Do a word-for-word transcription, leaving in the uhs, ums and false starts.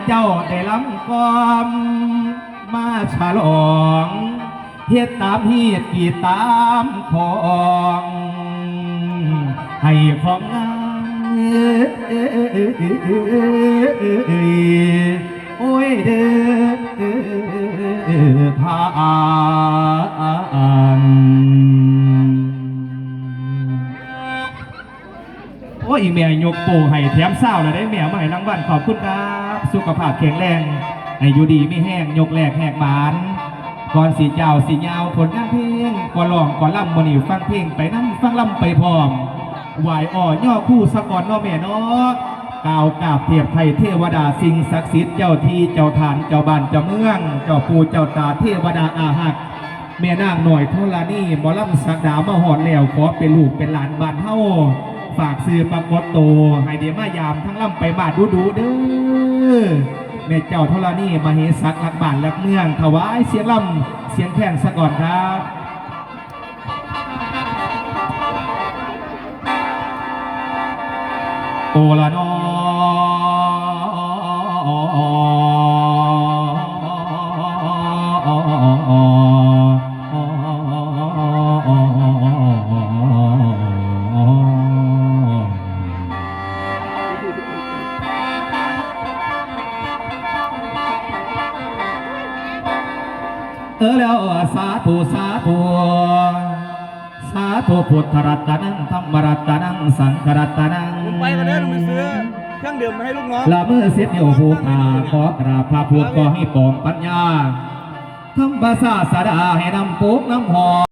เจ้าได้ลำกลอมมาฉลอง เฮ็ดตามฮีตกีตตามของ ให้ของงาม โอ้ยเด้อทาน โอ้ย อีแม่ยกโป้ให้แถมซาวแล้วเด้ แม่มาให้รางวัล ขอบคุณครับ สุขภาพแข็งแรง ให้อยู่ดีมีแฮง ยกแรกแหกหมาน ก่อนสิเจ้าสิยาว ผลงานเพลง ก่อนร้องก่อนลำ มื้อนี้ฟังเพลงไปนำ ฟังลำไปพร้อม ไหว้อ้อย่อครูซะก่อนเนาะแม่เนาะ กล่าวกราบเทพไทยเทวดา สิ่งศักดิ์สิทธิ์ เจ้าที่เจ้าทาน เจ้าบ้านเจ้าเมือง เจ้าปู่เจ้าตา เทวดาอารักษ์ แม่นางน้อยธรณี หมอลำศักดามาฮอดแล้ว ขอเป็นลูกเป็นหลานบ้านเฮา ฝากชื่อปรากฏโต ให้ได้มายามทั้งลำไปมาดูดูๆเด้อ แม่เจ้าธรณี มเหสักรักบ้านรักเมือง ถวายเสียงลำเสียงแคนซะก่อนครับ โอละนอ เออแล้ว สาธุ สาธุ สาธุ พุทธรัตนัง ธรรมรัตนัง สังฆรัตนัง ผมไปก่อนเด้อ ผมไปซื้อเครื่องดื่มมาให้ลูกน้อง ละเมอสิบนิ้วผู้ข้า ขอกราบพระพุทธ ขอให้ปองปัญญา ธรรมศาสดา ให้นำปลูกนำหอม